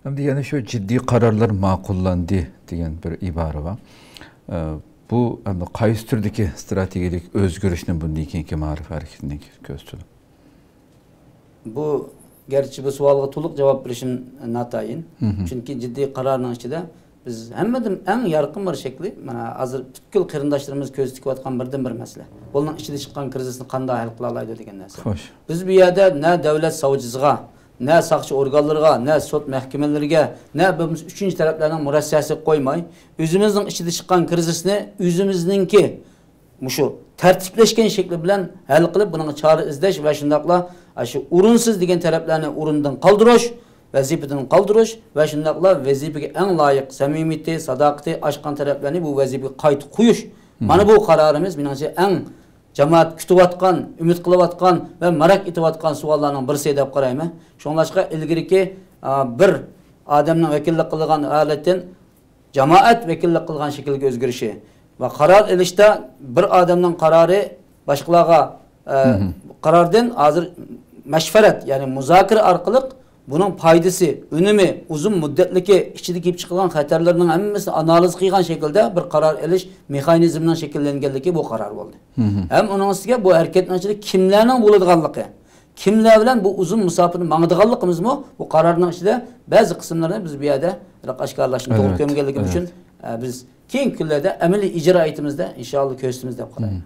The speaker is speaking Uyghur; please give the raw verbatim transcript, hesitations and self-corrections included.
ئەمدى يەنە شۇ جىددىي قارارلار ماقۇللاندى دېگەن بىر ئىبارە بار. ئە، بۇ ئەمدى قايسى تۈردىكى ئىستراتېگىيەلىك ئۆزگىرىشنى بۇندىن كېيىنكى مائارىپ ھەرىكىتىنىڭ كۆزىتىدۇ؟ بۇ، گەرچە بۇ سوئالغا تولۇق جاۋاب بېرىشىم ناتايىن. چۈنكى جىددىي قارارنىڭ ئىچىدە بىز ھەممىدىن ئەڭ يارقىن بىر شەكلى، مانا ھازىر پۈتكۈل قېرىنداشلىرىمىز كۆزىتىۋاتقان بىردىن بىر مەسىلە. بۇنىڭ ئىچىدە چىققان كىرىزىسنى قانداق ھەل قىلالايدۇ دېگەن نەرسە. خوش. بىز بۇ يەردە نە دۆلەت ساۋچىسىغا، نە ساقچى ئورگانلىرىغا، نە سوت مەھكىمىلىرىگە، نە بولمىسا ئۈچىنچى تەرەپلەرنىڭ مۇرەسسەسىگە قويماي، ئۆزىمىزنىڭ ئىچىدە چىققان كىرىزىسنى ئۆزىمىزنىڭكى مۇشۇ تەرتىپلەشكەن شەكلى بىلەن ھەل قىلىپ، بۇنىڭغا چارە ئىزدەش ۋە شۇنداقلا شۇ ئورۇنسىز دېگەن تەرەپلەرنى ئورنىدىن قالدۇرۇش، ۋەزىپىدىن قالدۇرۇش ۋە شۇنداقلا ۋەزىپىگە ئەڭ لايىق، سەمىمىيىتى، ساداقىتى ئاشقان تەرەپلەرنى بۇ ۋەزىپىگە قايتا قويۇش. مانا بۇ قارارىمىز، مېنىڭچە، ئەڭ جامائەت كۈتۈۋاتقان، ئۈمىد قىلىۋاتقان ۋە مەرەك ئېتىۋاتقان سوئاللارنىڭ بىرسى دەپ قارايمەن. شۇڭلاشقا ئىلگىرىكى، ئا، بىر ئادەمنىڭ ۋەكىللىك قىلىدىغان ھالەتتىن جامائەت ۋەكىللىك قىلغان شەكىلگە ئۆزگىرىشى ۋە قارار ئېلىشتا بىر ئادەمنىڭ قارارى باشقىلارغا، ئە، قاراردىن ھازىر مەشۋەرەت، يەنى مۇزاكىرە ئارقىلىق بۇنىڭ پايدىسى، ئۈنۈمى، ئۇزۇن مۇددەتلىكى، ئىچىدە كېلىپ چىقىدىغان خەتەرلەرنىڭ ھەممىسىنى ئانالىز قىلغان شەكىلدە بىر قارار ئېلىش مېخانىزمىنىڭ شەكىللەنگەنلىكى بۇ قارار بولدى. ھەم ئۇنىڭ ئۈستىگە بۇ ھەرىكەتنىڭ ئىچىدە كىملەرنىڭ بولىدىغانلىقى، كىملەر بىلەن بۇ ئۇزۇن مۇساپىنى ماڭىدىغانلىقىمىزمۇ بۇ قارارنىڭ ئىچىدە بەزى قىسىملىرىنى بىز بۇ يەردە ئاشكارىلاشنى توغرا كۆرمىگەنلىكىم ئۈچۈن، ئە، بىز كېيىنكى كۈنلەردە ئەمەلىي ئىجرائىيىتىمىزدە ئىنشائاللا كۆرسىتىمىز دەپ قارايمەن.